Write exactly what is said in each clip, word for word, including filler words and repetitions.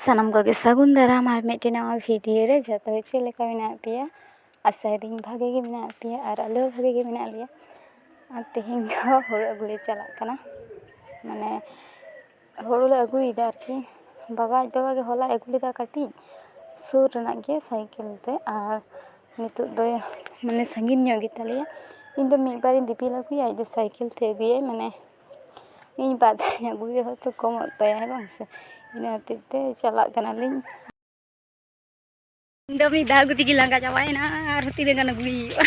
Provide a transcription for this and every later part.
ᱥᱟᱱᱟᱢ ᱠᱚᱜᱮ ᱥᱟᱹᱜᱩᱱ ᱫᱟᱨᱟᱢ ᱟᱨ ᱢᱤᱫᱴᱮᱱ ᱱᱟᱣᱟ ᱵᱷᱤᱰᱤᱭᱳ ᱨᱮ᱾ ᱡᱚᱛᱚ ᱜᱮ ᱪᱮᱫ ᱞᱮᱠᱟ ᱢᱮᱱᱟᱜ ᱯᱮᱭᱟ? ᱟᱥᱟᱭᱮᱫᱟᱹᱧ ᱵᱷᱟᱜᱮ ᱜᱮ ᱢᱮᱱᱟᱜ ᱯᱮᱭᱟ ᱟᱨ ᱟᱞᱮ ᱦᱚᱸ ᱵᱷᱟᱜᱮ ᱜᱮ ᱢᱮᱱᱟᱜ ᱞᱮᱭᱟ᱾ ᱟᱨ ᱛᱮᱦᱮᱧ ᱫᱚ ᱦᱩᱲᱩ ᱟᱹᱜᱩ ᱞᱮ ᱪᱟᱞᱟᱜ ᱠᱟᱱᱟ, ᱢᱟᱱᱮ ᱦᱩᱲᱩ ᱞᱮ ᱟᱹᱜᱩᱭᱮᱫᱟ ᱟᱨᱠᱤ᱾ ᱵᱟᱵᱟ, ᱟᱡ ᱵᱟᱵᱟ ᱜᱮ ᱦᱚᱞᱟᱭ ᱟᱹᱜᱩ ᱞᱮᱫᱟ ᱠᱟᱹᱴᱤᱡ ᱥᱩᱨ ᱨᱮᱱᱟᱜ ᱜᱮ ᱥᱟᱭᱠᱮᱞ ᱛᱮ, ᱟᱨ ᱱᱤᱛᱚᱜ ᱫᱚ ᱢᱟᱱᱮ ᱥᱟᱺᱜᱤᱧ ᱧᱚᱜ ᱜᱮᱛᱟᱞᱮᱭᱟ᱾ ᱤᱧ ᱫᱚ ᱢᱤᱫ ᱵᱟᱨᱤᱧ ᱫᱤᱯᱤᱞ ᱟᱹᱜᱩᱭᱟ, ᱟᱡ ᱫᱚ ᱥᱟᱭᱠᱮᱞ ᱛᱮ ᱟᱹᱜᱩᱭᱟᱭ, ᱢᱟᱱᱮ ᱤᱧ ᱵᱟᱨ ᱫᱷᱟᱣᱤᱧ ᱟᱹᱜᱩᱭᱟ, ᱦᱚᱭᱛᱳ ᱠᱚᱢᱚᱜ ᱛᱟᱭᱟ, ᱦᱮᱸ ᱵᱟᱝ ᱥᱮ? ᱤᱱᱟᱹ ᱦᱚᱛᱮᱡ ᱛᱮ ᱪᱟᱞᱟᱜ ᱠᱟᱱᱟᱞᱤᱧ᱾ ᱤᱧ ᱫᱚ ᱢᱤᱫ ᱫᱷᱟᱣ ᱟᱹᱜᱩ ᱛᱮᱜᱮ ᱞᱟᱸᱜᱟ ᱪᱟᱵᱟᱭᱮᱱᱟ, ᱟᱨ ᱛᱤᱱᱟᱹᱜ ᱜᱟᱱ ᱟᱹᱜᱩᱭ ᱦᱩᱭᱩᱜᱼᱟ?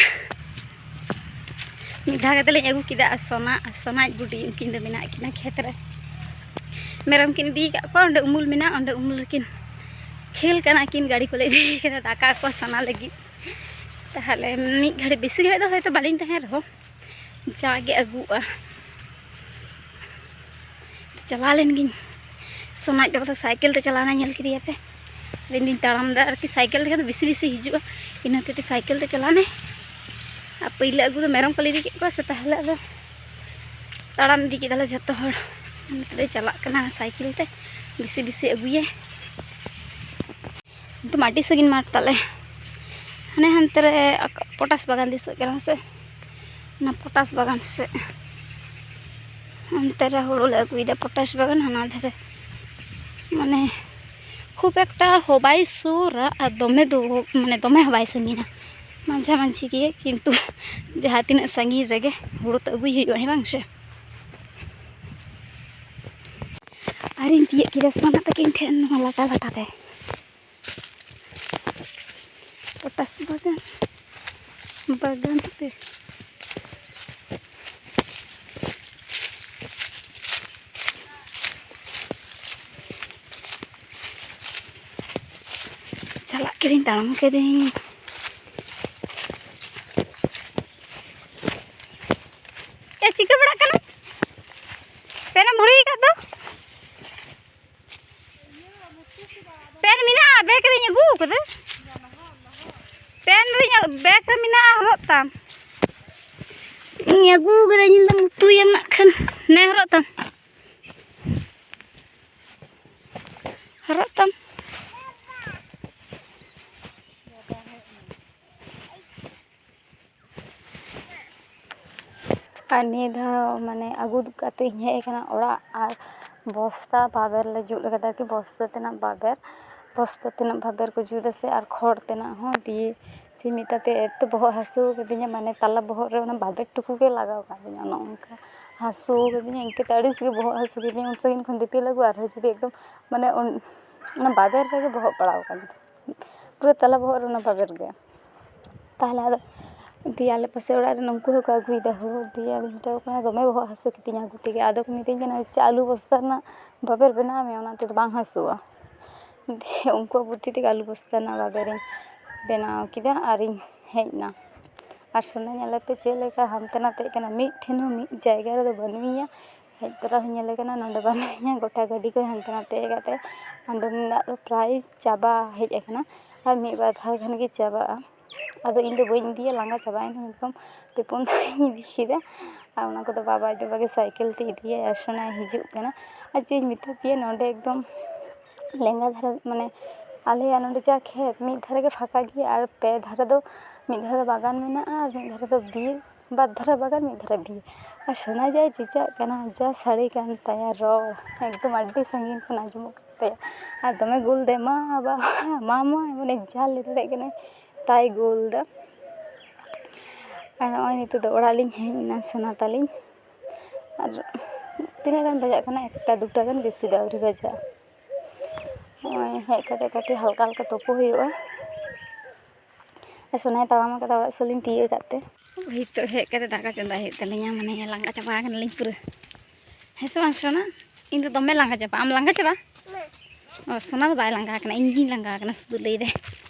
ᱢᱤᱫ ᱫᱷᱟᱣ ᱠᱟᱛᱮ ᱞᱤᱧ ᱟᱹᱜᱩ ᱠᱮᱫᱟ, ᱟᱨ ᱥᱚᱱᱟ, ᱟᱨ ᱥᱚᱱᱟ ᱟᱡ ᱵᱩᱰᱤ, ᱩᱱᱠᱤᱱ ᱫᱚ ᱢᱮᱱᱟᱜ ᱠᱤᱱᱟ ᱠᱷᱮᱛ ᱨᱮ᱾ ᱢᱮᱨᱚᱢ ᱠᱤᱱ ᱤᱫᱤ ᱟᱠᱟᱫ ᱠᱚᱣᱟ, ᱚᱸᱰᱮ ᱩᱢᱩᱞ ᱢᱮᱱᱟᱜᱼᱟ, ᱚᱸᱰᱮ ᱩᱢᱩᱞ ᱨᱮᱠᱤᱱ ᱠᱷᱮᱞ ᱠᱟᱱᱟ ᱠᱤᱱ, ᱜᱟᱹᱰᱤ ᱠᱚᱞᱮ ᱤᱫᱤ ᱠᱟᱫᱟ ᱫᱟᱠᱟ ᱠᱚ ᱥᱚᱱᱟ ᱞᱟᱹᱜᱤᱫ᱾ ᱛᱟᱦᱚᱞᱮ ᱢᱤᱫ ᱜᱷᱟᱹᱲᱤᱡ, ᱵᱮᱥᱤ ᱜᱷᱟᱹᱲᱤᱡ ᱫᱚ ᱦᱚᱭᱛᱳ ᱵᱟᱹᱞᱤᱧ ᱛᱟᱦᱮᱱ ᱨᱮᱦᱚᱸ, ᱡᱟᱜᱮ ᱟᱹᱜᱩᱜᱼᱟ᱾ ᱪᱟᱞᱟᱣ ᱞᱮᱱ ᱜᱤᱧ, ᱥᱚᱱᱟ ᱟᱡ ᱵᱟᱵᱟ ᱫᱚ ᱥᱟᱭᱠᱮᱞ ᱛᱮ ᱪᱟᱞᱟᱣᱱᱟ, ᱧᱮᱞ ᱠᱮᱫᱮᱭᱟ ᱯᱮ᱾ ᱟᱫᱚ ᱤᱧ ᱫᱩᱧ ᱛᱟᱲᱟᱢ ᱫᱟ ᱟᱨᱠᱤ, ᱥᱟᱭᱠᱮᱞ ᱛᱮᱠᱷᱟᱱ ᱫᱚ ᱵᱮᱥᱤ ᱵᱮᱥᱤ ᱦᱤᱡᱩᱜᱼᱟ, ᱤᱱᱟᱹ ᱦᱚᱛᱮᱡ ᱛᱮ ᱥᱟᱭᱠᱮᱞ ᱛᱮ ᱪᱟᱞᱟᱣᱱᱟᱭ᱾ ᱟᱨ ᱯᱟᱹᱭᱞᱟᱹ ᱟᱹᱜᱩ ᱫᱚ ᱢᱮᱨᱚᱢ ᱠᱚᱞᱮ ᱤᱫᱤ ᱠᱮᱫ ᱠᱚᱣᱟ ᱥᱮ, ᱛᱟᱦᱚᱞᱮ ᱟᱫᱚ ᱛᱟᱲᱟᱢ ᱤᱫᱤ ᱠᱮᱫᱟᱞᱮ ᱡᱷᱚᱛᱚ ᱦᱚᱲ᱾ ᱱᱤᱛᱚᱜ ᱫᱚᱭ ᱪᱟᱞᱟᱜ ᱠᱟᱱᱟ ᱥᱟᱭᱠᱮᱞ ᱛᱮ, ᱵᱮᱥᱤ ᱵᱮᱥᱤ ᱟᱹᱜᱩᱭᱟᱭ᱾ ᱱᱤᱛᱚᱜ ᱢᱟ ᱟᱹᱰᱤ ᱥᱟᱺᱜᱤᱧ ᱢᱟᱴᱷ ᱛᱟᱞᱮ, ᱦᱟᱱᱮ ᱦᱟᱱᱛᱮ ᱨᱮ ᱟᱠᱟ-, ᱯᱚᱴᱟᱥ ᱵᱟᱜᱟᱱ ᱫᱤᱥᱟᱹᱜ ᱠᱟᱱᱟ ᱥᱮ, ᱚᱱᱟ ᱯᱚᱴᱟᱥ ᱵᱟᱜᱟᱱ ᱥᱮᱫ᱾ ᱚᱱᱛᱮ ᱨᱮ ᱦᱩᱲᱩ ᱞᱮ ᱟᱹᱜᱩᱭᱮᱫᱟ, ᱯᱚᱴᱟᱥ ᱵᱟᱜᱟᱱ ᱦᱟᱱᱟ ᱫᱷᱟᱨᱮ᱾ ᱢᱟᱱᱮ ᱠᱷᱩᱵ ᱮᱠᱴᱟ ᱦᱚᱸ ᱵᱟᱭ ᱥᱩᱨᱟ ᱟᱨ ᱫᱚᱢᱮ ᱫᱚ, ᱢᱟᱱᱮ ᱫᱚᱢᱮ ᱦᱚᱸ ᱵᱟᱭ ᱥᱟᱺᱜᱤᱧᱟ, ᱢᱟᱡᱷᱟ ᱢᱟᱹᱡᱷᱤ ᱜᱮ, ᱠᱤᱱᱛᱩ ᱡᱟᱦᱟᱸ ᱛᱤᱱᱟᱹᱜ ᱥᱟᱺᱜᱤᱧ ᱨᱮᱜᱮ ᱦᱩᱲᱩ ᱛᱚ ᱟᱹᱜᱩᱭ ᱦᱩᱭᱩᱜᱼᱟ, ᱦᱮᱸ ᱵᱟᱝ ᱥᱮ? ᱟᱨᱤᱧ ᱛᱤᱭᱟᱹᱜ ᱠᱮᱫᱟ ᱥᱚᱱᱟ ᱛᱟᱹᱠᱤᱱ ᱴᱷᱮᱱ ᱱᱚᱣᱟ ᱞᱟᱴᱟ ᱞᱟᱴᱟ ᱛᱮ᱾ ᱯᱚᱴᱟᱥ ᱵᱟᱜᱟᱱ, ᱵᱟᱜᱟᱱ ᱛᱮ᱾ ᱪᱟᱞᱟᱜ ᱠᱟᱹᱱᱟᱹᱧ, ᱛᱟᱲᱟᱢ ᱠᱟᱹᱫᱟᱹᱧ᱾ ᱮ, ᱪᱤᱠᱟᱹ ᱵᱟᱲᱟᱜ ᱠᱟᱱᱟ? ᱯᱮᱱᱮᱢ ᱵᱷᱩᱲᱤ ᱟᱠᱟᱫ ᱫᱚ? ᱯᱮᱱ ᱢᱮᱱᱟᱜᱼᱟ, ᱵᱮᱜᱽ ᱨᱤᱧ ᱟᱹᱜᱩ ᱟᱠᱟᱫᱟ᱾ ᱯᱮᱱ ᱨᱤᱧ, ᱵᱮᱜᱽ ᱨᱮ ᱢᱮᱱᱟᱜᱼᱟ, ᱦᱚᱨᱚᱜ ᱛᱟᱢ᱾ ᱤᱧ ᱟᱹᱜᱩ ᱟᱠᱟᱫᱟ, ᱧᱮᱞ ᱫᱟᱢ ᱩᱛᱩᱭᱟᱢ ᱱᱟᱜ ᱠᱷᱟᱱ᱾ ᱱᱮ ᱦᱚᱨᱚᱜ ᱛᱟᱢ᱾ ᱦᱚᱨᱚᱜ ᱛᱟᱢ᱾ ᱟᱨ ᱱᱤᱭᱟᱹ ᱫᱷᱟᱣ ᱢᱟᱱᱮ ᱟᱹᱜᱩ ᱠᱟᱛᱮ ᱤᱧ ᱦᱮᱡ ᱟᱠᱟᱱᱟ ᱚᱲᱟᱜ, ᱟᱨ ᱵᱚᱥᱛᱟ ᱵᱟᱵᱮᱨ ᱞᱮ ᱡᱩᱛ ᱟᱠᱟᱫᱟ, ᱟᱨᱠᱤ ᱵᱚᱥᱛᱟ ᱛᱮᱱᱟᱜ ᱵᱟᱵᱮᱨ, ᱵᱚᱥᱛᱟ ᱛᱮᱱᱟᱜ ᱵᱟᱵᱮᱨ ᱠᱚ ᱡᱩᱛ ᱟᱥᱮ, ᱟᱨ ᱠᱷᱚᱲ ᱛᱮᱱᱟᱜ ᱦᱚᱸ᱾ ᱫᱤᱭᱮ ᱪᱮᱫ ᱢᱮᱛᱟ ᱯᱮ, ᱮᱛᱚ ᱵᱚᱦᱚᱜ ᱦᱟᱹᱥᱩ ᱠᱤᱫᱤᱧᱟ, ᱢᱟᱱᱮ ᱛᱟᱞᱟ ᱵᱚᱦᱚᱜ ᱨᱮ ᱚᱱᱟ ᱵᱟᱵᱮᱨ ᱴᱩᱠᱩ ᱜᱮ ᱞᱟᱜᱟᱣ ᱠᱟᱫᱤᱧᱟ, ᱚᱱᱮ ᱚᱱᱠᱟ ᱦᱟᱹᱥᱩ ᱠᱤᱫᱤᱧᱟ, ᱤᱱᱠᱟᱹᱛᱮ ᱟᱹᱲᱤᱥ ᱜᱮ ᱵᱚᱦᱚᱜ ᱦᱟᱹᱥᱩ ᱠᱤᱫᱤᱧᱟ᱾ ᱩᱱ ᱥᱟᱺᱜᱤᱧ ᱠᱷᱚᱱ ᱫᱤᱯᱤᱞ ᱟᱹᱜᱩ, ᱟᱨᱦᱚᱸ ᱡᱩᱫᱤ ᱮᱠᱫᱚᱢ ᱢᱟᱱᱮ ᱚᱱ-, ᱚᱱᱟ ᱵᱟᱵᱮᱨ ᱨᱮᱜᱮ ᱵᱚᱦᱚᱜ ᱯᱟᱲᱟᱣ ᱟᱠᱟᱱ ᱛᱤᱧᱟ, ᱯᱩᱨᱟᱹ ᱛᱟᱞᱟ ᱵᱚᱦᱚᱜ ᱨᱮ ᱚᱱᱟ ᱵᱟᱵᱮᱨ ᱜᱮ᱾ ᱛᱟᱦᱚᱞᱮ ᱟᱫᱚ ᱫᱤᱭᱮ ᱟᱞᱮ ᱯᱟᱥᱮ ᱚᱲᱟᱜ ᱨᱮᱱ ᱩᱱᱠᱩ ᱦᱚᱸᱠᱚ ᱟᱹᱜᱩᱭᱮᱫᱟ ᱦᱩᱲᱩ, ᱫᱤᱭᱮ ᱟᱫᱚᱧ ᱢᱮᱛᱟ ᱠᱚ ᱠᱟᱱᱟ, "ᱫᱚᱢᱮ ᱵᱚᱦᱚᱜ ᱦᱟᱹᱥᱩ ᱠᱤᱫᱤᱧᱟ ᱟᱹᱜᱩ ᱛᱮᱜᱮ", ᱟᱫᱚ ᱠᱚ ᱢᱤᱛᱟᱹᱧ ᱠᱟᱱᱟ, "ᱪᱮᱫ ᱟᱹᱞᱩ ᱵᱚᱥᱛᱟ ᱨᱮᱱᱟᱜ ᱵᱟᱵᱮᱨ ᱵᱮᱱᱟᱣ ᱢᱮ, ᱚᱱᱟ ᱛᱮᱫᱚ ᱵᱟᱝ ᱦᱟᱹᱥᱩᱣᱟ?" ᱫᱤᱭᱮ ᱩᱱᱠᱩᱣᱟᱜ ᱵᱩᱫᱽᱫᱷᱤ ᱛᱮᱜᱮ ᱟᱹᱞᱩ ᱵᱚᱥᱛᱟ ᱨᱮᱱᱟᱜ ᱵᱟᱵᱮᱨᱤᱧ ᱵᱮᱱᱟᱣ ᱠᱮᱫᱟ ᱟᱨᱤᱧ ᱦᱮᱡ ᱮᱱᱟ᱾ ᱟᱨ ᱥᱳᱱᱟ ᱧᱮᱞᱮᱯᱮ ᱪᱮᱫ ᱞᱮᱠᱟ ᱦᱟᱱᱛᱮ ᱱᱟᱛᱮᱜ ᱠᱟᱱᱟ, ᱢᱤᱫ ᱴᱷᱮᱱ ᱦᱚᱸ ᱢᱤᱫ ᱡᱟᱭᱜᱟ ᱨᱮᱫᱚ ᱵᱟᱹᱱᱩᱭᱟ᱾ ᱦᱮᱡ ᱛᱚᱨᱟ ᱦᱚᱸ ᱧᱮᱞᱮ ᱠᱟᱱᱟ, ᱱᱚᱰᱮ ᱵᱟᱹᱱᱩᱭᱟ, ᱜᱚᱴᱟ ᱜᱟᱹᱰᱤ ᱠᱚ ᱦᱟᱱᱛᱮ ᱱᱟᱛᱮ ᱠᱟᱛᱮ ᱦᱟᱸᱰᱮ ᱱᱟᱜ ᱫᱚ ᱯᱨᱟᱭ ᱪᱟᱵᱟ ᱦᱮᱡ ᱟᱠᱟᱱᱟ, ᱟᱨ ᱢᱤᱫ ᱵᱟᱨ ᱫᱷᱟᱣ ᱠᱷᱟᱱ ᱜᱮ ᱪᱟᱵᱟᱜᱼᱟ᱾ ᱟᱫᱚ ᱤᱧ ᱫᱚ ᱵᱟᱹᱧ ᱤᱫᱤᱭᱟ, ᱞᱟᱸᱜᱟ ᱪᱟᱵᱟᱭᱮᱱᱟ, ᱮᱠᱫᱚᱢ ᱯᱮ ᱯᱩᱱ ᱫᱷᱟᱣ ᱤᱧ ᱤᱫᱤ ᱠᱮᱫᱟ, ᱟᱨ ᱚᱱᱟ ᱠᱚᱫᱚ ᱵᱟᱵᱟ ᱟᱡ ᱵᱟᱵᱟ ᱜᱮ ᱥᱟᱭᱠᱮᱞ ᱛᱮ ᱤᱫᱤᱭᱟᱭ, ᱟᱨ ᱥᱳᱱᱟᱭ ᱦᱤᱡᱩᱜ ᱠᱟᱱᱟ᱾ ᱟᱨ ᱪᱮᱫ ᱤᱧ ᱢᱮᱛᱟ ᱯᱮᱭᱟ, ᱱᱚᱰᱮ ᱮᱠᱫᱚᱢ ᱞᱮᱸᱜᱟ ᱫᱷᱟᱨᱮ, ᱢᱟᱱᱮ ᱟᱞᱮᱭᱟᱜ ᱱᱚᱰᱮ ᱡᱟ ᱠᱷᱮᱛ, ᱢᱤᱫ ᱫᱷᱟᱨᱮ ᱜᱮ ᱯᱷᱟᱸᱠᱟ ᱜᱮᱭᱟ, ᱟᱨ ᱯᱮ ᱫᱷᱟᱨᱮ ᱫᱚ, ᱢᱤᱫ ᱫᱷᱟᱨᱮ ᱫᱚ ᱵᱟᱜᱟᱱ ᱢᱮᱱᱟᱜᱼᱟ ᱟᱨ ᱢᱤᱫ ᱫᱷᱟᱨᱮ ᱫᱚ ᱵᱤᱨ, ᱵᱟᱨ ᱫᱷᱟᱨᱮ ᱵᱟᱜᱟᱱ, ᱢᱤᱫ ᱫᱷᱟᱨᱮ ᱵᱤᱨ᱾ ᱟᱨ ᱥᱳᱱᱟ ᱡᱟᱭ ᱪᱮᱸᱪᱟᱜ ᱠᱟᱱᱟ, ᱡᱟ ᱥᱟᱰᱮ ᱠᱟᱱ ᱛᱟᱭᱟ ᱨᱚᱲ, ᱮᱠᱫᱚᱢ ᱟᱹᱰᱤ ᱥᱟᱺᱜᱤᱧ ᱠᱷᱚᱱ ᱟᱸᱡᱚᱢᱚᱜ ᱠᱟᱱ ᱛᱟᱭᱟ᱾ ᱟᱨ ᱫᱚᱢᱮ ᱜᱳᱞ ᱫᱟᱭ, "ᱢᱟ ᱵᱟᱵᱟ, ᱢᱟ ᱢᱟ", ᱢᱟᱱᱮ ᱡᱟ ᱞᱟᱹᱭ ᱫᱟᱲᱮᱭᱟᱜ ᱠᱟᱱᱟᱭ, ᱛᱟᱭ ᱜᱳᱞ ᱫᱟ᱾ ᱟᱨ ᱱᱚᱜᱼᱚᱭ ᱱᱤᱛᱚᱜ ᱫᱚ ᱚᱲᱟᱜ ᱞᱤᱧ ᱦᱮᱡ ᱮᱱᱟ ᱥᱳᱱᱟ ᱛᱟᱹᱞᱤᱧ᱾ ᱟᱨ ᱛᱤᱱᱟᱹᱜ ᱜᱟᱱ ᱵᱟᱡᱟᱜ ᱠᱟᱱᱟ? ᱮᱠᱴᱟ ᱫᱩᱴᱟ ᱜᱟᱱ, ᱵᱮᱥᱤ ᱫᱚ ᱟᱹᱣᱨᱤ ᱵᱟᱡᱟᱜᱼᱟ᱾ ᱱᱚᱜᱼᱚᱭ ᱦᱮᱡ ᱠᱟᱛᱮ ᱠᱟᱹᱴᱤᱡ ᱦᱟᱞᱠᱟ ᱦᱟᱞᱠᱟ ᱛᱩᱯᱩ ᱦᱩᱭᱩᱜᱼᱟ᱾ ᱟᱨ ᱥᱳᱱᱟᱭ ᱛᱟᱲᱟᱢ ᱟᱠᱟᱫᱟ ᱚᱲᱟᱜ ᱥᱮᱫ ᱞᱤᱧ ᱛᱤᱭᱳᱜ ᱟᱠᱟᱫ ᱛᱮ᱾ ᱱᱤᱛᱚᱜ ᱦᱮᱡ ᱠᱟᱛᱮ ᱫᱟᱠᱟ ᱪᱚᱸᱫᱟᱭ ᱦᱩᱭᱩᱜ ᱛᱟᱹᱞᱤᱧᱟ, ᱢᱟᱱᱮ ᱞᱟᱸᱜᱟ ᱪᱟᱵᱟ ᱟᱠᱟᱱᱟᱞᱤᱧ ᱯᱩᱨᱟᱹ᱾ ᱦᱮᱸ ᱥᱮ ᱵᱟᱝ ᱥᱳᱱᱟ? ᱤᱧ ᱫᱚ ᱫᱚᱢᱮ ᱞᱟᱸᱜᱟ ᱪᱟᱵᱟ᱾ ᱟᱢ ᱞᱟᱸᱜᱟ ᱪᱟᱵᱟ? ᱚ, ᱥᱳᱱᱟ ᱫᱚ ᱵᱟᱭ ᱞᱟᱸᱜᱟ ᱟᱠᱟᱱᱟ, ᱤᱧ ᱜᱤᱧ ᱞᱟᱸᱜᱟ ᱟᱠᱟᱱᱟ, ᱥᱩᱫᱷᱩ ᱞᱟᱹᱭ ᱫᱟᱭ᱾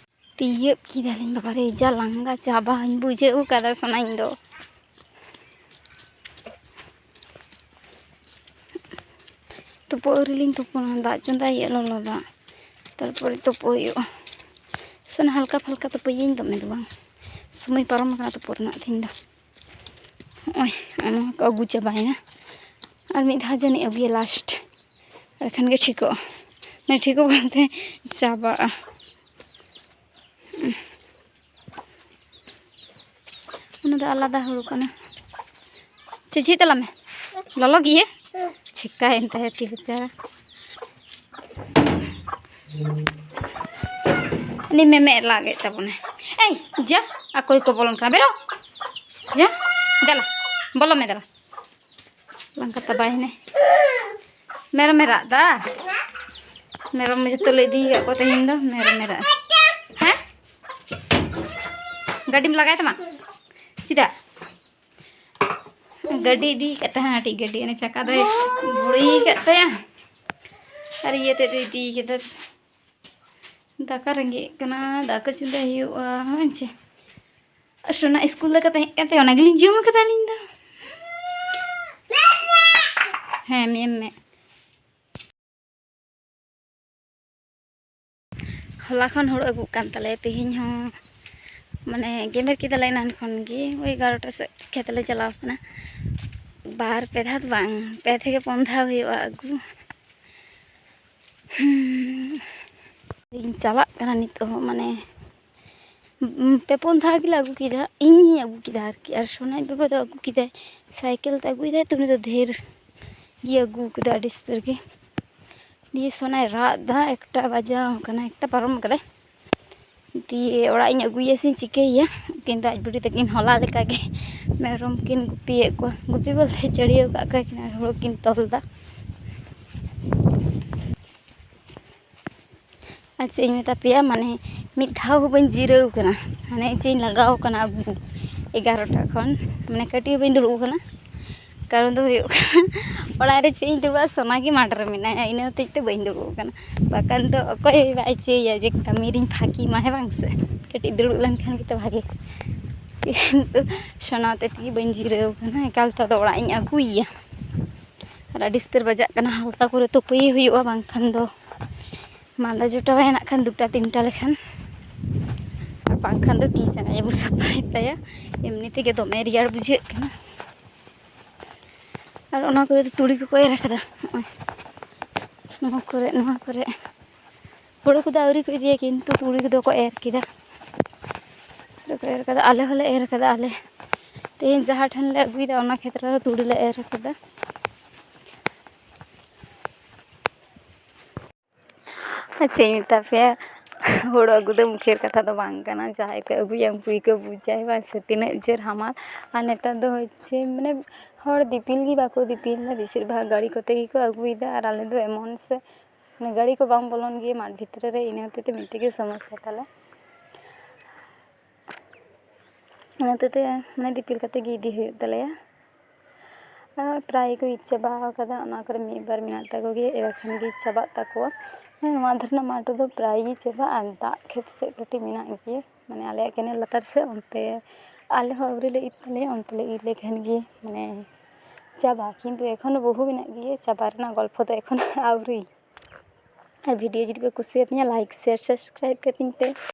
ᱛᱤᱭᱟᱹᱜ ᱠᱮᱫᱟᱞᱤᱧ ᱵᱟᱵᱟᱨᱮ, ᱡᱟ ᱞᱟᱸᱜᱟ ᱪᱟᱵᱟᱧ ᱵᱩᱡᱷᱟᱹᱣ ᱠᱟᱫᱟ ᱥᱳᱱᱟ ᱤᱧ ᱫᱚ᱾ ᱛᱩᱯᱩ ᱟᱹᱣᱨᱤ ᱞᱤᱧ ᱛᱩᱯᱩᱱᱟ, ᱫᱟᱜ ᱪᱚᱸᱫᱟᱭᱮᱫ ᱞᱚᱞᱚ ᱫᱟᱜ, ᱛᱟᱨᱯᱚᱨᱮ ᱛᱩᱯᱩ ᱦᱩᱭᱩᱜᱼᱟ᱾ ᱥᱳᱱᱟ ᱦᱟᱞᱠᱟ ᱯᱷᱟᱞᱠᱟ ᱛᱩᱯᱩᱭᱟᱹᱧ, ᱫᱚᱢᱮ ᱫᱚ ᱵᱟᱝ, ᱥᱚᱢᱚᱭ ᱯᱟᱨᱚᱢ ᱟᱠᱟᱱᱟ ᱛᱩᱯᱩ ᱨᱮᱱᱟᱜ ᱛᱤᱦᱤᱧ ᱫᱚ᱾ ᱦᱚᱸᱜᱼᱚᱭ ᱱᱚᱣᱟ ᱠᱚ ᱟᱹᱜᱩ ᱪᱟᱵᱟᱭᱮᱱᱟ, ᱟᱨ ᱢᱤᱫ ᱫᱷᱟᱣ ᱡᱟᱹᱱᱤᱡ ᱟᱹᱜᱩᱭᱟ ᱞᱟᱥᱴ, ᱮᱸᱰᱮᱠᱷᱟᱱ ᱜᱮ ᱴᱷᱤᱠᱚᱜᱼᱟ᱾ ᱢᱟᱱᱮ ᱴᱷᱤᱠᱚᱜ ᱵᱟᱝᱛᱮ ᱪᱟᱵᱟᱜᱼᱟ᱾ ᱚᱱᱟ ᱫᱚ ᱟᱞᱟᱫᱟ ᱦᱩᱲᱩ ᱠᱟᱱᱟ᱾ ᱪᱮ ᱡᱷᱤᱡ ᱛᱟᱞᱟᱝ ᱢᱮ᱾ ᱞᱚᱞᱚ ᱜᱮᱭᱟ? ᱪᱷᱮᱠᱟᱭᱮᱱ ᱛᱟᱭᱟ ᱛᱤ ᱵᱮᱪᱟᱨᱟ᱾ ᱩᱱᱤ ᱢᱮᱢᱮ ᱞᱟᱜᱮᱫ ᱛᱟᱵᱚᱱᱟᱭ᱾ ᱮᱭ, ᱡᱟ, ᱚᱠᱚᱭ ᱠᱚ ᱵᱚᱞᱚᱱ ᱠᱟᱱᱟ? ᱵᱮᱨᱚ᱾ ᱡᱟ, ᱫᱮᱞᱟ, ᱵᱚᱞᱚ ᱢᱮ ᱫᱮᱞᱟ᱾ ᱞᱟᱝᱠᱟ ᱛᱟᱵᱟᱭᱮᱱᱟᱭ᱾ ᱢᱮᱨᱚᱢᱮ ᱨᱟᱜ ᱫᱟ᱾ ᱢᱮᱨᱚᱢ ᱡᱚᱛᱚ ᱞᱮ ᱤᱫᱤ ᱟᱠᱟᱫ ᱠᱚᱣᱟ ᱛᱮᱦᱮᱧ ᱫᱚ᱾ ᱢᱮᱨᱚᱢᱮ ᱨᱟᱜ᱾ ᱦᱮᱸ? ᱜᱟᱹᱰᱤᱢ ᱞᱟᱜᱟᱭ ᱛᱟᱢᱟ? ᱪᱮᱫᱟᱜ? ᱜᱟᱹᱰᱤ ᱤᱫᱤ ᱟᱠᱟᱫ ᱛᱟᱦᱮᱸᱱᱟ, ᱢᱤᱫᱴᱤᱡ ᱜᱟᱹᱰᱤ, ᱚᱱᱮ ᱪᱟᱠᱟ ᱫᱚᱭ ᱵᱷᱩᱲᱤ ᱟᱠᱟᱫ ᱛᱟᱭᱟ᱾ ᱟᱨ ᱤᱭᱟᱹ ᱛᱮᱫ ᱫᱚᱭ ᱤᱫᱤ ᱠᱟᱫᱟ᱾ ᱫᱟᱠᱟ ᱨᱮᱸᱜᱮᱡ ᱠᱟᱱᱟ, ᱫᱟᱠᱟ ᱪᱚᱸᱫᱟᱭ ᱦᱩᱭᱩᱜᱼᱟ, ᱦᱮᱸ ᱪᱮ? ᱥᱳᱱᱟ ᱥᱠᱩᱞ ᱫᱟᱠᱟ ᱛᱟᱦᱮᱸ ᱠᱟᱱ ᱛᱟᱭᱟ, ᱚᱱᱟ ᱜᱮᱞᱤᱧ ᱡᱚᱢ ᱠᱟᱫᱟ ᱟᱹᱞᱤᱧ ᱫᱚ᱾ ᱦᱮᱸ, ᱢᱮ, ᱢᱮ᱾ ᱦᱚᱞᱟ ᱠᱷᱚᱱ ᱦᱩᱲᱩ ᱟᱹᱜᱩᱜ ᱠᱟᱱ ᱛᱟᱞᱮᱭᱟ, ᱛᱮᱦᱮᱧ ᱦᱚᱸ ᱢᱟᱱᱮ ᱜᱮᱢᱮᱨ ᱠᱮᱫᱟᱞᱮ ᱮᱱᱟᱱ ᱠᱷᱚᱱ ᱜᱮ, ᱳᱭ ᱮᱜᱟᱨᱚᱴᱟ ᱥᱮᱫ ᱠᱷᱮᱛ ᱞᱮ ᱪᱟᱞᱟᱣ ᱠᱟᱱᱟ᱾ ᱵᱟᱨ ᱯᱮ ᱫᱷᱟᱣ ᱫᱚ ᱵᱟᱝ, ᱯᱮ ᱛᱷᱮᱠᱮ ᱯᱩᱱ ᱫᱷᱟᱣ ᱦᱩᱭᱩᱜᱼᱟ ᱟᱹᱜᱩ᱾ ᱦᱩᱸ᱾ ᱤᱧ ᱪᱟᱞᱟᱜ ᱠᱟᱱᱟ ᱱᱤᱛᱚᱜ ᱦᱚᱸ, ᱢᱟᱱᱮ ᱯᱮ ᱯᱩᱱ ᱫᱷᱟᱣ ᱜᱮᱞᱮ ᱟᱹᱜᱩ ᱠᱮᱫᱟ, ᱤᱧᱤᱧ ᱟᱹᱜᱩ ᱠᱮᱫᱟ ᱟᱨᱠᱤ, ᱟᱨ ᱥᱳᱱᱟᱭ ᱵᱟᱵᱟ ᱫᱚ ᱟᱹᱜᱩ ᱠᱮᱫᱟᱭ, ᱥᱟᱭᱠᱮᱞ ᱛᱮ ᱟᱹᱜᱩᱭᱮᱫᱟᱭ ᱛᱚ, ᱩᱱᱤ ᱫᱚ ᱰᱷᱮᱨ ᱜᱮ ᱟᱹᱜᱩ ᱠᱮᱫᱟ, ᱟᱹᱰᱤ ᱩᱥᱛᱟᱹᱨ ᱜᱮ᱾ ᱫᱤᱭᱮ ᱥᱳᱱᱟᱭ ᱨᱟᱜ ᱫᱟ, ᱮᱠᱴᱟ ᱵᱟᱡᱟᱣ ᱠᱟᱱᱟ, ᱮᱠᱴᱟ ᱯᱟᱨᱚᱢ ᱠᱟᱫᱟᱭ᱾ ᱫᱤᱭᱮ ᱚᱲᱟᱜ ᱤᱧ ᱟᱹᱜᱩᱭᱟ ᱥᱮᱧ ᱪᱤᱠᱟᱹᱭᱮᱭᱟ? ᱩᱱᱠᱤᱱ ᱫᱚ ᱟᱡ ᱵᱩᱰᱷᱤ ᱛᱟᱹᱠᱤᱱ ᱦᱚᱞᱟ ᱞᱮᱠᱟᱜᱮ ᱢᱮᱨᱚᱢ ᱠᱤᱱ ᱜᱩᱯᱤᱭᱮᱫ ᱠᱚᱣᱟ, ᱜᱩᱯᱤ ᱵᱚᱞᱛᱮ ᱪᱟᱹᱲᱭᱟᱹᱣ ᱠᱟᱜ ᱠᱚᱣᱟ ᱠᱤᱱ ᱟᱨ ᱦᱩᱲᱩ ᱠᱤᱱ ᱛᱚᱞ ᱫᱟ᱾ ᱟᱨ ᱪᱮᱫ ᱤᱧ ᱢᱮᱛᱟ ᱯᱮᱭᱟ, ᱢᱟᱱᱮ ᱢᱤᱫ ᱫᱷᱟᱣ ᱦᱚᱸ ᱵᱟᱹᱧ ᱡᱤᱨᱟᱹᱣ ᱠᱟᱱᱟ, ᱢᱟᱱᱮ ᱪᱮᱫ ᱤᱧ ᱞᱟᱜᱟᱣ ᱠᱟᱱᱟ ᱟᱹᱜᱩ ᱮᱜᱟᱨᱚᱴᱟ ᱠᱷᱚᱱ, ᱢᱟᱱᱮ ᱠᱟᱹᱴᱤᱡ ᱦᱚᱸ ᱵᱟᱹᱧ ᱫᱩᱲᱩᱵ ᱠᱟᱱᱟ᱾ ᱠᱟᱨᱚᱱ ᱫᱚ ᱦᱩᱭᱩᱜ ᱠᱟᱱᱟ ᱚᱲᱟᱜ ᱨᱮ ᱪᱮᱫ ᱤᱧ ᱫᱩᱲᱩᱵᱼᱟ, ᱥᱳᱱᱟ ᱜᱮ ᱢᱟᱴᱷ ᱨᱮ ᱢᱮᱱᱟᱭᱟ, ᱤᱱᱟᱹ ᱦᱚᱛᱮᱡ ᱛᱮ ᱵᱟᱹᱧ ᱫᱩᱲᱩᱵ ᱠᱟᱱᱟ᱾ ᱵᱟᱠᱷᱟᱱ ᱫᱚ ᱚᱠᱚᱭ ᱵᱟᱭ ᱪᱟᱹᱭᱟ ᱡᱮ ᱠᱟᱹᱢᱤ ᱨᱤᱧ ᱯᱷᱟᱸᱠᱤ ᱢᱟ, ᱦᱮᱸ ᱵᱟᱝ ᱥᱮ? ᱠᱟᱹᱴᱤᱡ ᱫᱩᱲᱩᱵ ᱞᱮᱱᱠᱷᱟᱱ ᱜᱮᱛᱚ ᱵᱷᱟᱜᱮ᱾ ᱠᱤᱱᱛᱩ ᱥᱳᱱᱟ ᱦᱚᱛᱮᱡ ᱛᱮᱜᱮ ᱵᱟᱹᱧ ᱡᱤᱨᱟᱹᱣ ᱠᱟᱱᱟ, ᱮᱠᱟᱞ ᱛᱮ ᱟᱫᱚ ᱚᱲᱟᱜ ᱤᱧ ᱟᱹᱜᱩᱭᱮᱭᱟ᱾ ᱟᱨ ᱟᱹᱰᱤ ᱩᱥᱛᱟᱹᱨ ᱵᱟᱡᱟᱜ ᱠᱟᱱᱟ, ᱦᱟᱞᱠᱟ ᱠᱚᱨᱮ ᱛᱩᱯᱩᱭᱮ ᱦᱩᱭᱩᱜᱼᱟ, ᱵᱟᱝᱠᱷᱟᱱ ᱫᱚ ᱢᱟᱸᱫᱟ ᱡᱚᱴᱟᱣᱟᱭ ᱱᱟᱜ ᱠᱷᱟᱱ ᱫᱩᱴᱟ ᱛᱤᱱᱴᱟ ᱞᱮᱠᱷᱟᱱ, ᱟᱨ ᱵᱟᱝᱠᱷᱟᱱ ᱫᱚ ᱛᱤ ᱡᱟᱸᱜᱟᱭ ᱟᱹᱵᱩ ᱥᱟᱯᱷᱟᱭ ᱛᱟᱭᱟ᱾ ᱮᱢᱱᱤ ᱛᱮᱜᱮ ᱫᱚᱢᱮ ᱨᱮᱭᱟᱲ ᱵᱩᱡᱷᱟᱹᱜ ᱠᱟᱱᱟ᱾ ᱟᱨ ᱚᱱᱟ ᱠᱚᱨᱮ ᱫᱚ ᱛᱩᱲᱤ ᱠᱚᱠᱚ ᱮᱨ ᱟᱠᱟᱫᱟ, ᱱᱚᱜᱼᱚᱭ᱾ ᱱᱚᱣᱟ ᱠᱚᱨᱮ, ᱱᱚᱣᱟ ᱠᱚᱨᱮ ᱦᱳᱲᱳ ᱠᱚᱫᱚ ᱟᱹᱣᱨᱤ ᱠᱚ ᱤᱫᱤᱭᱟ, ᱠᱤᱱᱛᱩ ᱛᱩᱲᱤ ᱠᱚᱫᱚ ᱠᱚ ᱮᱨ ᱠᱮᱫᱟ᱾ ᱠᱚᱫᱚ ᱠᱚ ᱮᱨ ᱠᱟᱫᱟ, ᱟᱞᱮ ᱦᱚᱸᱞᱮ ᱮᱨ ᱠᱟᱫᱟ᱾ ᱟᱞᱮ ᱛᱮᱦᱮᱧ ᱡᱟᱦᱟᱸ ᱴᱷᱮᱱ ᱞᱮ ᱟᱹᱜᱩᱭᱮᱫᱟ, ᱚᱱᱟ ᱠᱷᱮᱛ ᱨᱮ ᱛᱩᱲᱤ ᱞᱮ ᱮᱨ ᱠᱟᱫᱟ᱾ ᱟᱨ ᱪᱮᱫ ᱤᱧ ᱢᱮᱛᱟ ᱯᱮᱭᱟ, ᱦᱳᱲᱳ ᱟᱹᱜᱩ ᱫᱚ ᱢᱩᱠᱷᱮᱨ ᱠᱟᱛᱷᱟ ᱫᱚ ᱵᱟᱝ ᱠᱟᱱᱟ᱾ ᱡᱟᱦᱟᱸᱭ ᱠᱚ ᱟᱹᱜᱩᱭᱟ, ᱩᱱᱠᱩ ᱜᱮᱠᱚ ᱵᱩᱡᱟ, ᱵᱟᱝ ᱥᱮ, ᱛᱤᱱᱟᱹᱜ ᱡᱳᱨ ᱦᱟᱢᱟᱞ᱾ ᱟᱨ ᱱᱮᱛᱟᱨ ᱫᱚ ᱦᱚᱪᱪᱷᱮ, ᱢᱟᱱᱮ, ᱦᱚᱲ ᱫᱤᱯᱤᱞ ᱜᱮ ᱵᱟᱠᱚ ᱫᱤᱯᱤᱞ ᱮᱫᱟ, ᱵᱮᱥᱤᱨ ᱵᱷᱟᱜᱽ ᱜᱟᱹᱲᱤ ᱠᱚᱛᱮ ᱜᱮᱠᱚ ᱟᱹᱜᱩᱭᱮᱫᱟ᱾ ᱟᱨ ᱟᱞᱮ ᱫᱚ ᱮᱢᱚᱱ ᱥᱮ, ᱢᱟᱱᱮ, ᱜᱟᱹᱲᱤ ᱠᱚ ᱵᱟᱝ ᱵᱚᱞᱚᱱ ᱜᱮᱭᱟ ᱢᱟᱴᱷ ᱵᱷᱤᱛᱨᱤ ᱨᱮ, ᱤᱱᱟᱹ ᱦᱚᱛᱮᱡ ᱛᱮ ᱢᱤᱫᱴᱮᱡ ᱜᱮ ᱥᱚᱢᱚᱥᱥᱟ ᱛᱟᱞᱮ᱾ ᱚᱱᱟ ᱦᱚᱛᱮᱡ ᱛᱮ, ᱢᱟᱱᱮ, ᱫᱤᱯᱤᱞ ᱠᱟᱛᱮ ᱜᱮ ᱤᱫᱤ ᱦᱩᱭᱩᱜ ᱛᱟᱞᱮᱭᱟ᱾ ᱟᱨ ᱯᱨᱟᱭ ᱜᱮᱠᱚ ᱤᱨ ᱪᱟᱵᱟ ᱟᱠᱟᱫᱟ, ᱚᱱᱟ ᱠᱚᱨᱮ ᱢᱤᱫ ᱵᱟᱨ ᱢᱮᱱᱟᱜ ᱛᱟᱠᱚ ᱜᱮᱭᱟ, ᱮᱸᱰᱮᱠᱷᱟᱱ ᱜᱮ ᱪᱟᱵᱟᱜ ᱛᱟᱠᱚᱣᱟ᱾ ᱢᱟᱱᱮ, ᱱᱚᱣᱟ ᱫᱷᱟᱨᱮ ᱨᱮᱱᱟᱜ ᱢᱟᱴᱷ ᱨᱮᱫᱚ ᱯᱨᱟᱭ ᱜᱮ ᱪᱟᱵᱟᱜᱼᱟ, ᱟᱨ ᱫᱟᱜ ᱠᱷᱮᱛ ᱥᱮᱫ ᱠᱟᱹᱴᱤᱡ ᱢᱮᱱᱟᱜ ᱜᱮᱭᱟ, ᱢᱟᱱᱮ, ᱟᱞᱮᱭᱟᱜ ᱠᱮᱱᱮᱞ ᱞᱟᱛᱟᱨ ᱥᱮᱫ, ᱚᱱᱛᱮ ᱟᱞᱮ ᱦᱚᱸ ᱟᱹᱣᱨᱤ ᱞᱮ ᱤᱨ ᱛᱟᱞᱮᱭᱟ, ᱚᱱᱛᱮ ᱞᱮ ᱤᱨ ᱞᱮᱠᱷᱟᱱ ᱜᱮ, ᱢᱟᱱᱮ, ᱪᱟᱵᱟ᱾ ᱠᱤᱱᱛᱩ ᱮᱠᱷᱚᱱᱳ ᱵᱚᱦᱩ ᱢᱮᱱᱟᱜ ᱜᱮᱭᱟ, ᱪᱟᱵᱟ ᱨᱮᱱᱟᱜ ᱜᱚᱞᱯᱷᱚ ᱫᱚ ᱮᱠᱷᱚᱱᱳ ᱟᱹᱣᱨᱤ᱾ ᱟᱨ ᱵᱷᱤᱰᱤᱭᱳ ᱡᱩᱫᱤ ᱯᱮ ᱠᱩᱥᱤᱭᱟᱛᱤᱧᱟ, ᱞᱟᱭᱤᱠ, ᱥᱮᱭᱟᱨ, ᱥᱟᱵᱥᱠᱨᱟᱭᱤᱵᱽ ᱠᱟᱹᱛᱤᱧ ᱯᱮ᱾